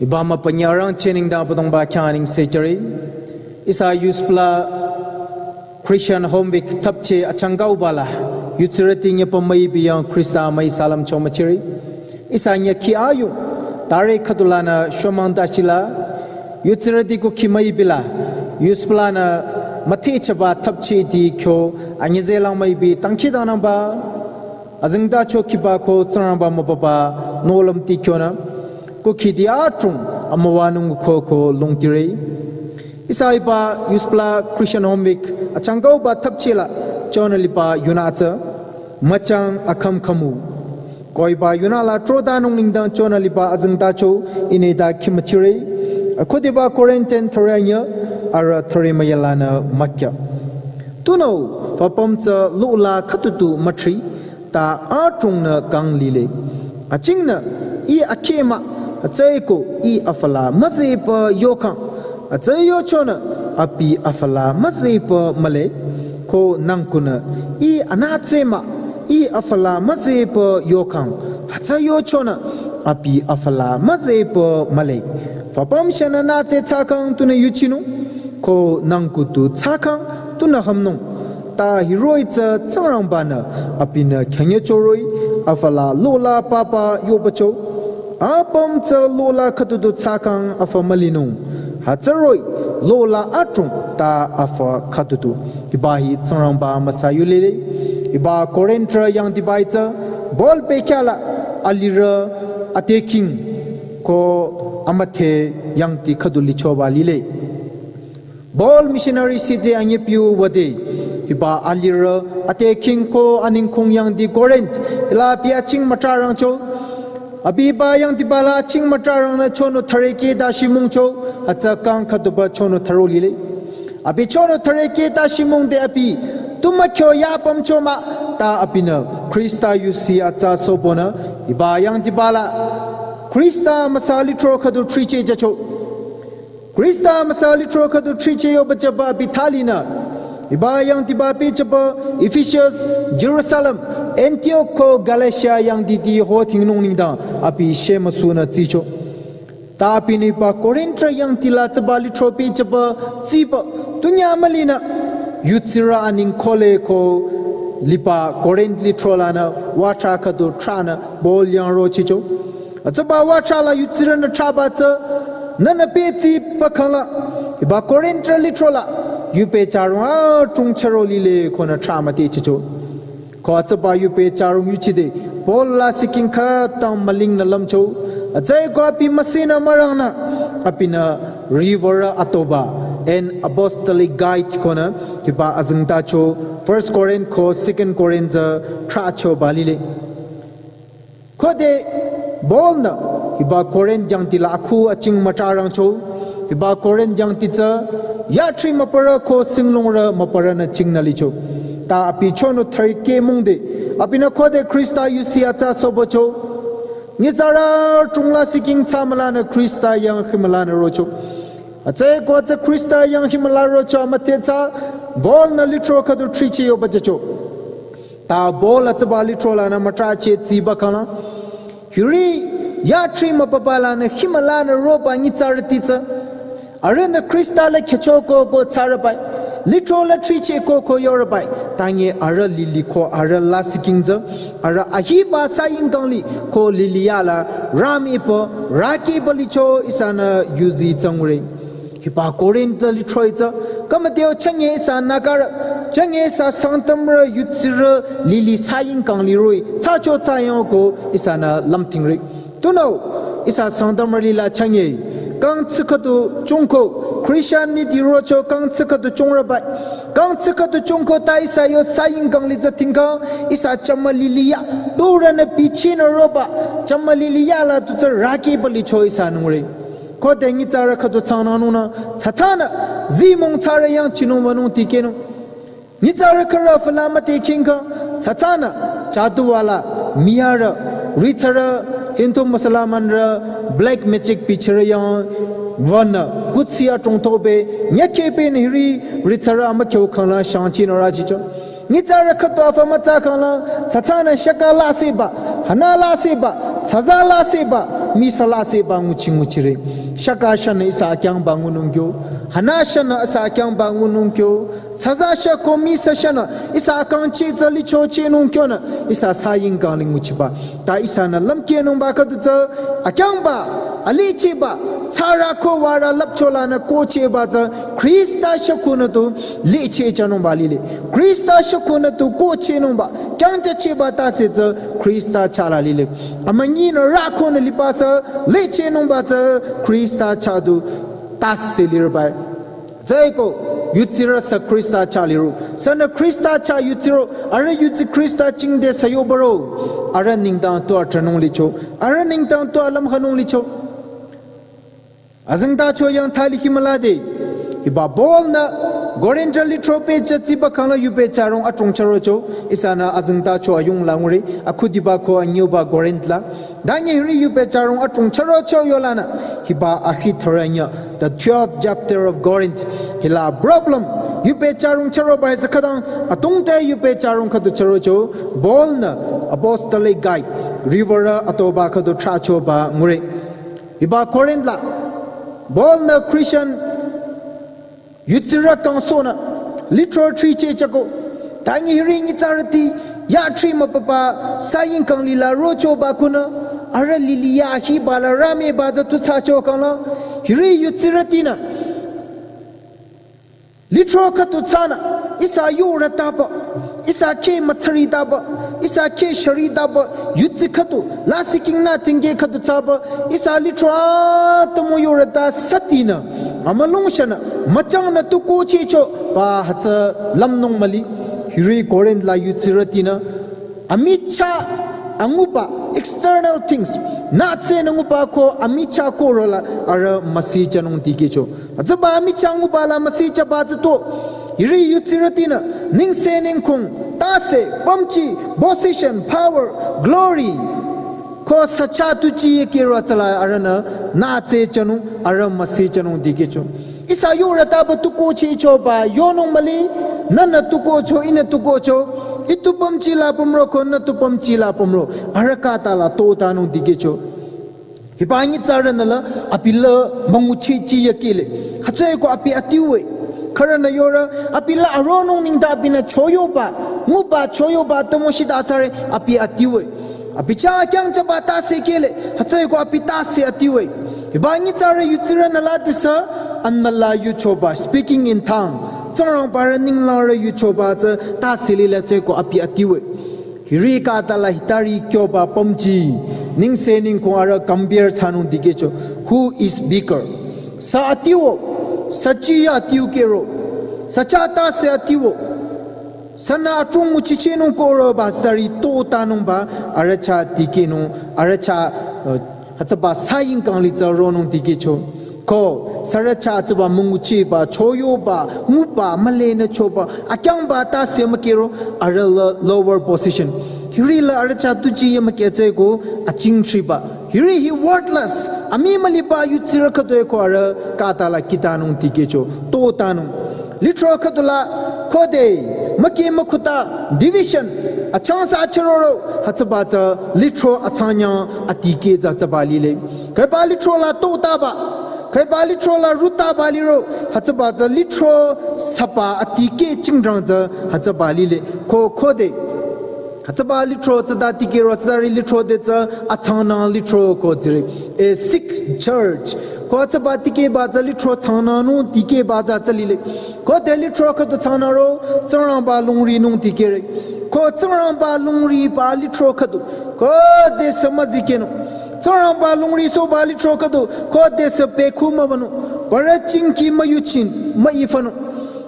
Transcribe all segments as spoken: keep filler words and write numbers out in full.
Hiba mapanyarang chening da budongba kyaning sechari. Ihsa yuspla Christian Home Week thapche achangkauba la. Yutsirati nyepa mai biyang Krista mai salam chomachiri. Ihsa nyaki ayu. Tare khadulana shomang dashila. Yutsirati ko ki mai bila. Yuspla na mati chaba thapche di kyo. Anyezelang mai bi tangki danang ba. Azingda cho kiba ko Tsingrangba mapapa nolam ti kyona. Ko kidi atung amawanung ko ko lungtire. Ihsa hiba yuspla Christian Home Week achangkauba thapchela chona liba yuna atsa. Machang akham khamu. Koiba yuna la trodanung ningdang chona liba azingda cho ineda kimachire. Akhodiba Corinthian tharanya ara thare mayalana makya. Tunau fapam tsa lula khatutu matri. Ta atrungnü kang lile. Achingna i akema, atsüko i afala mazepa yokang. Atsü yochona api afala mazepa male. Ko nangkuna i anatsema, i afala mazepa yokang. Atsü yochona api afala mazepa male. Fapam shana natse tsakang tuna yuchinu. Ko nangkutu tsakang tuna hamnung. Ta hiroi tsa Tsingrangba na apina kyange choroi afala lola papa yobacho. Apam tsa lola khatutu tsakang afa malinung. Hatsaroi lola atrung ta afa khatutu. Hiba hi Tsingrangba masa yulele. Hiba Korintra yang dibai tsa bol pekala alira ateking ko amathe yang ti khaduli choba lile. Bol missionary sije anyepiu wade. Hiba alira ate king ko aning kong yang di Corinth. Ila pi aching matarang cho. Abi ba yang di bala aching matarang na chono thareke da shimung cho. Atsa kang khatuba chono tharo lile. Abi chono thareke da shimung de abi. Tuma kyo ya pam cho ma ta abi na. Krista yusi atsa sobona. Hiba yang di bala. Krista masali tro khatu triche jacho. Krista masali tro khatu triche yo bachaba bithalina. Hiba yang tiba pichaba Ephesus, Jerusalem, Antioch ko Galatia yang diti ho thingnung ningda api shemasuna tsicho. Ta api nipa Korintra yang tila tsaba litro pichaba tsiba tunya malina. Yutsira aning kole ko lipa Korinth litro lana watra khatu trana bol yang ro chicho. Atsaba watra la yutsira na traba tsa, na na pe tsi pakhala, iba Korintra litro la, yupe charung a tung charo lile ko na trama te chicho. Ko atsaba yupe charung yuchide, Paul la siking kha tang maling na lamcho. Atsai ko api masina marang na, api na river atoba, an apostolic guide ko na, iba azingta cho, First Corinth ko Second Corinth za, tra cho balile. Khode Paul na, hiba Corinth jangti la akhu aching matarang cho, hiba Corinth jangti tsa, yatri mapara ko singlong ra mapara na ching na licho. Ta api chono thari ke mungde, api na khode Krista yusi atsa sobo cho. Ngitsara tungla siking tsa malana Krista yang himalana rocho. Atse ko atsa Krista yang himala rocho amate tsa, Paul na litro khadu trichi yo bajacho. Ta Paul atsaba litro la na matra che tsi bakana. Hiri ya tri mapapa la na himala na roba ngitsara titsa. Are na Krista la kecho ko ko tsara bai. Litro la tri che ko ko yora bai. Tanye ara lili ko ara la sikingza. Ara ahiba sa ingkang li ko lili ya la ram ipo raki balicho isana yuzi tsangure. Hiba Corinth li Troitsa, kamateo chanye sa nakara, chanye sa sangtamra yutsira lili saying kang li roi, tsacho tsayang ko isana lamtingri. Tunau, isa sangtamra lila chanye, kang tsikatu chungko, Christian ni di rocho kang tsikatu chungrabai, kang tsikatu chungko ta isa yo saying kang li zatingkang, isa chama lili ya, dura na pichina roba, chama lili ya la tutsa raki balicho isa nungri. Khode ngitsara khatu tsang nanung na, tsatsana, zimong tsara yang chinung wanung tikenu. Ngitsara khara fala mate kingka, tsatsana, chaduwala, miyara, ritsara, Hindu Muslimanra, black magic pichara yang, wana, kutsia tongtobe, nyakebe nihiri, ritsara ama kyo kangla shangchi na rajicho. Ngitsara khatu afa matsa kangla, tsatsana shaka la seba, hana la seba, tsaza la seba, Mii sü laseba nguchi nguchire. Shaka shanü ihsa akyangba ngunung kyo. Hana shanü ihsa akyangba ngunung kyo. Saza shako mii sü shanü ihsa akang chehtsü licho chehnung kyonü ihsa saying kangli nguchiba. Ta ihsanü lümkehnungba khüdu tsü akyangba, alicheba, tsara ko wara lapcholanü kohchehba tsü Khrista shakunü tu lichehchanungba lile. Khrista shakunü tu kohchehnungba, kyangchachehba tase tsü Khrista chah la lile. Amünyinü rakonü liba sü lichehnungba tsü Khrista chah du tase lirbai. Tsüko, yutsirü sü Khrista chah liro. Sünü Khrista chah yutsiro, arüh yutsi Khrista chingde sü yobaro. Arüh nengdang tu atranung licho. Arüh nengdang tu alümhanung licho. Azengtacho yang thali himülade. Hiba Paul-nü Korinth lithro pehjüchiba khangla yupehcharung adrong chürocho. Ihsanü azengtacho ayung la ngure. Akhudiba ko anyüba Korinth la. Tangi hiri yupehcharung adrong chürocho yolanü. Hiba ahi thoranya. The twelfth chapter of Corinth. Hila problem. Yupehcharung chüroba ihsa khütang. Atungte yupehcharung khüdu chürocho. Paul-nü apostolic guide. Riwürü atoba khüdu trahchoba ngure. Hiba Corinth la, Paul-nü Christian yutsirü kangsohnü, lithro thricheh chako, tangi hiri nyitsarüti, ya thri müpapa, saying kangli la rochoba kunü, arüh lili ya hiba la ramiba tsü tu thsacho kangla, hiri yutsirütinü, lithro khüdu thsanü, ihsa yorütaba, ihsa kheh mütsaritaba, ihsa kheh sharitaba, yutsi khüdu, lasih kingnü tingkeh khüdu thsaba, ihsa lithro atümung yorüta sütinü, amülung shanü, müchangnü tu kohchehcho, ba hütsü lümnung müli, hiri Corinth la yutsirütinü, amichah anguba, external things, nütse nü nguba ko amichah ko rola, arüh müsichanung dikehcho. Hütsüba amichah nguba la müsichaba tsü to. Hiri yutsirütinü, nengse nengkong, tase, pümji, position, power, glory. Ko sücha tuji yekehro tsüla arühnü, nütsechanung, arüh müsichanung dikehcho. Ihsa yorütaba tu kohchehchoba, yonung müli, nünü tu kohcho, ihnü tu kohcho, ih tu pümji la pümro ko, nü tu pümji la pümro, arüh khüta la totanung dikehcho. Hiba nyitsarünü la abi la münguchehji yakehle. Hütsüeko abi adiwe. Khürünü yore abi la aronung nengdang abinü choyoba, nguba choyoba atümung shita thsare abi adiwe. Abi chah kyangchaba tase kehle. Hütsüeko abi tase adiwe. Hiba nyitsarü yutsirünü la tisa anmüla yuchoba, speaking in tongue. Tsingrangbarü ninglangrü yuchoba tsü tase lile tsüeko abi adiwe. Hiri khüta la hitari kyoba pümji. Nengse nengkong arüh compare thsanung dikehcho. Who is bigger? Sü adiwo, süji adiu kehro. Sücha tase adiwo. Sünü adrong nguchichenung ko roba sütari totanungba arüh chah dikehnung, arüh chah, uh, hütsüba saying kangli tsü ronung dikehcho. Ko, sürü chah tsüba münguchehba, choyoba, nguba, mülenü choba, akyangba tase mükehro, arüh la lower position. Hiri la arüh chah tuji ye mükeh tsüeko, achingthriba. Hiri hi worthless, amii müliba yutsirü khüdu eko arüh khüta la kihtanung dikehcho, totanung. Lithro khüdu la, khode, müki mükhuta, division, achangsa achiroro, hütsüba tsü lithro achangnyang adikeh tsü hütsüba lile. Khüiba lithro la totaba, khüiba lithro la rutaba liro, hütsüba tsü lithro süba adikeh chingdang tsü hütsüba lile. Ko khode, hütsüba lithro tsüta dikehro tsütari lithro te tsü achangnang lithro ko tsire. A sick church. Ko hütsüba dikehba tsü lithro changnangnung dikehba tsü hütsü lile. Khode lithro khüdu changnangro, Tsingrangba lungrinung dikehre. Ko Tsingrangba lungriba lithro khüdu, khodesü müzikehnung. Tsingrangba lungrisohba lithro khüdu, khodesü pekhu mübünung. Parü chingki müyuchin, müifanung.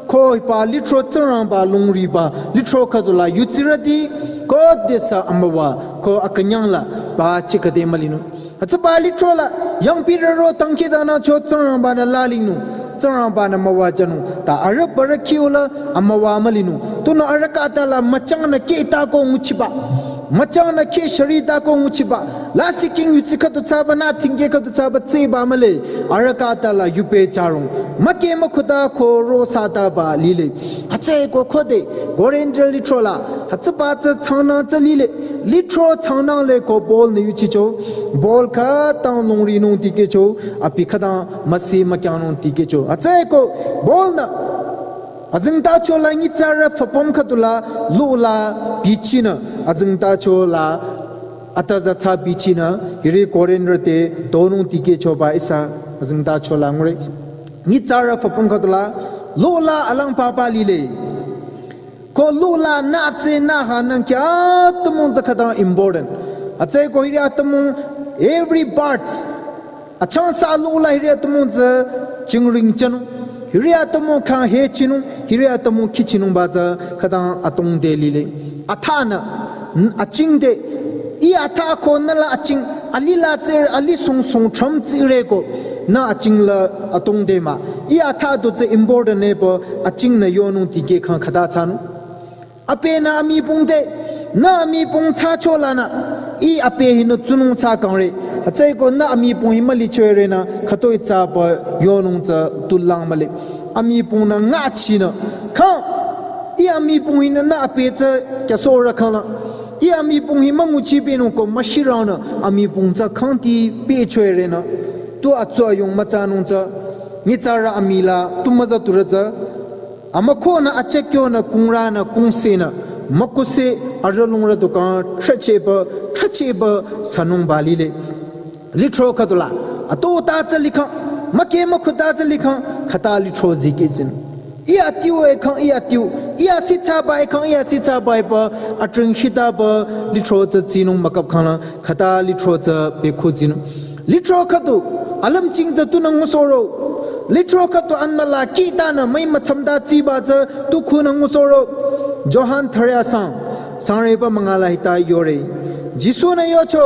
Ko hiba lithro Tsingrangba lungriba lithro khüdu la yutsirüti, khodesü amüwa, ko akünyang la, ba chikhade mülinung. Hütsüba lithro la, yangpirü ro dangkhidangnangcho Tsingrangba-nü lalingnung, Tsingrangba-nü müwajünung, ta arüh parü kihla amüwa mülinung, tunüo arüh khüta la müchangnü kihta ko nguchiba, müchangnü kih sharita ko nguchiba, lasih king yutsi khüdu thsaba nü thingkeh khüdu thsaba tsüba mühle, arüh khüta la yupehcharung, müki mükhuta ko rosataba lile. Hütsüeko khode, Korinth lithro la, Hütsüba tsü thsangnyang tsü lile, lithro thsangnyang le ko Paul-nü yuchicho, Paul khütang longrinung dikehcho, abi khütang müsi mükyangnung dikehcho. Hütsüeko Paul-nü azengtacho la nyitsarü füpüm khüdula, lula bichinü, azengtacho la atüza thsa bichinü, hiri Korinthrü te donung dikehchoba ihsa azengtacho la ngure. Nyitsarü füpüm khüdula, lula alang papa lile. Ko lula nü tsü nü ha nang kya atümung tsü khütang important. Hütsüeko hiri atümung every part. Achangsa lula hiri atümung tsü chingring chanung. Hiri atümung khang he chinung, hiri atümung khi chinungba tsü khütang atongde lile. Athanü, n-, achingde, ih atha ko nü la aching, alih la tsü, alih song song cham tsire ko, nü aching la atongde mah. Ih atha du tsü important ne pü, achingnü yonung dikeh khang khüta thsanung. Apehnü amipung te, nü amipung thsacho lanü, ih ape hinü tsunung thsa kangre. Hütsüeko nü amipung hi mülichoire nü, khütoi thsapü yonung tsü tulang mühle. Amipungnü ngachinü, khang, ih amipung hinü nü ape tsü kyasohrü khangla, ih amipung hi münguchipehnung ko müshirünü, amipung tsü khangti pehchoire nü, tu atsu ayung müthsanung tsü, nyitsarü amila, tu müza turü tsü, amükhonü achekyonü kungrünü kungsenü, mükuse arülungrü du kang thrüchehba, thrüchehba thsanungba lile. Lithro khüdula, ato ta tsü likhang, mükeh mükhu ta tsü likhang, khüta lithro zikeh tsin. Ih atiu ekhang, ih atiu, ih asithsaba ekhang, ih asithsaba epü, atring hitaba, lithro tsü tsinung mükap khangla, khüta lithro tsü pekhu tsinung. Lithro khüdu, alümching tsü tunü ngusohro. Lithro khüdu anmüla kihtanü müi mütsamta tsiba tsü tu khunü ngusohro. Johan thüre asang, sangreba münga la hita yore. Jisu-nü yocho,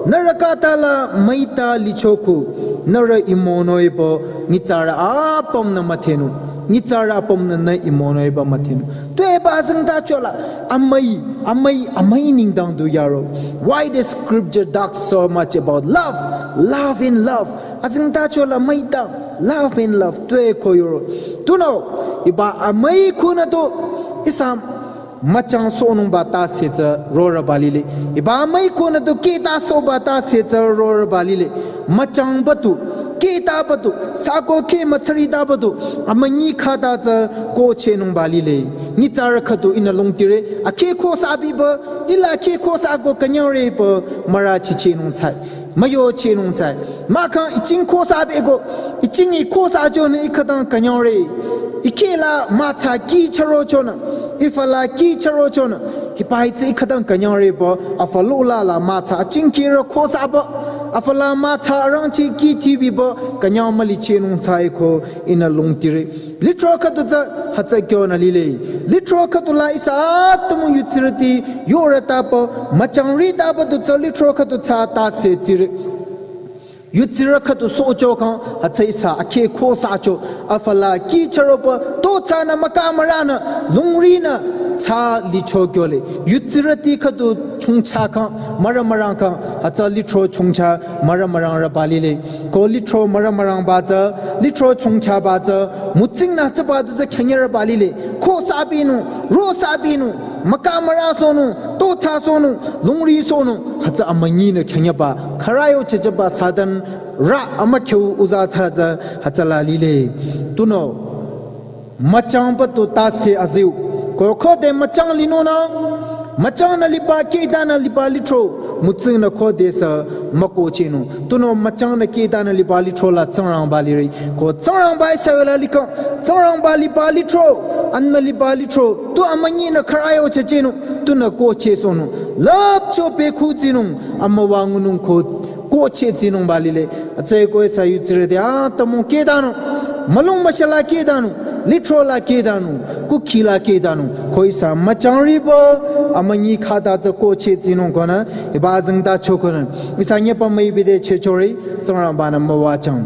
nührü khüta la müita licho khu, nührü I mono epü, nyitsarü apümnü müdhenung. Nyitsarü apümnü nü I mono epü müdhenung. Tuepü azengtacho la, amüi, amüi, amüi nengdang du yaro. Why the scripture talks so much about love? Love in love. Azengtacho la müita, love in love. Tue ko yoro. Tunüo, hiba amüi khunü du, ihsa müchangsohnungba tase tsü rorüba lile. Hiba amüi khunü du kihtasohba tase tsü rorüba lile. Müchangba du, kihtaba du, sako kih mütsaritaba du, amünyi khüta tsü kohchehnungba lile. Nyitsarü khüdu ihnü longtire, akhi khosa biba, ih la akhi khosa ko künyangre pü, mürü chichehnung thsai. Müyochehnung thsai. Mahkhang ih ching khosa beko, ih ching ih khosa chonü ih khütang künyangre. Ih kih la mütsa kih chürochonü, ih fü la kih chürochonü, hiba hi tsü ih khütang künyangre pü, afü lula la mütsa aching kihrü khosaba, afü la mütsa arangcheh kih thibiba, künyang mülichehnung thsai ko ihnü longtire. Lithro khüdu tsü hütsü kyonü lile. Lithro khüdu la ihsa atümung yutsirüti, yorü tapü, müchangri tapü du tsü lithro khüdu tsü tase tsire. Yutsirü khüdu sohcho khang, hütsü ihsa akhi khosacho, afü la kih chüropü, to thsanü müka mürünü, lungrinü, tsü licho kyole. Yutsirüti khüdu chungcha khang, mürü mürang khang, hütsü lithro chungcha, mürü mürangrüba lile. Ko lithro mürü mürangba tsü, lithro chungchaba tsü, mütsingnü hütsüba du tsü khyanyarüba lile. Khosa binung, rosa binung, müka mürü sohnung, to thsa sohnung, lungri sohnung, hütsü amünyinü khanyaba, khürü yo checheba Satan rü amükhyu uza thsa tsü hütsüla lile. Tunüo, müchangba du tase aziu. Ko khode müchang linunü, müchangnü liba kihtanü liba lithro, mütsingnü khodesü mükohchehnung. Tunüo müchangnü kihtanü liba lithro la Tsingrangba lire. Ko Tsingrangba ihsa yola likhang, Tsingrangba liba lithro, anmü liba lithro, tu amünyinü khürü yo chechehnung, tunü kohchehsohnung. Lüpcho pekhu tsinung, amüwa ngunung ko kohcheh tsinungba lile. Hütsüeko ihsa yutsirüti atümung kihtanung, mülung müshala kihtanung, lithro la kihtanung, kukhi la kihtanung, ko ihsa müchangriba, amünyi khüta tsü kohcheh tsinung konü, hiba azengtacho konü, ihsa nyepü müipi te chehchore, Tsingrangba-nü müwajüng.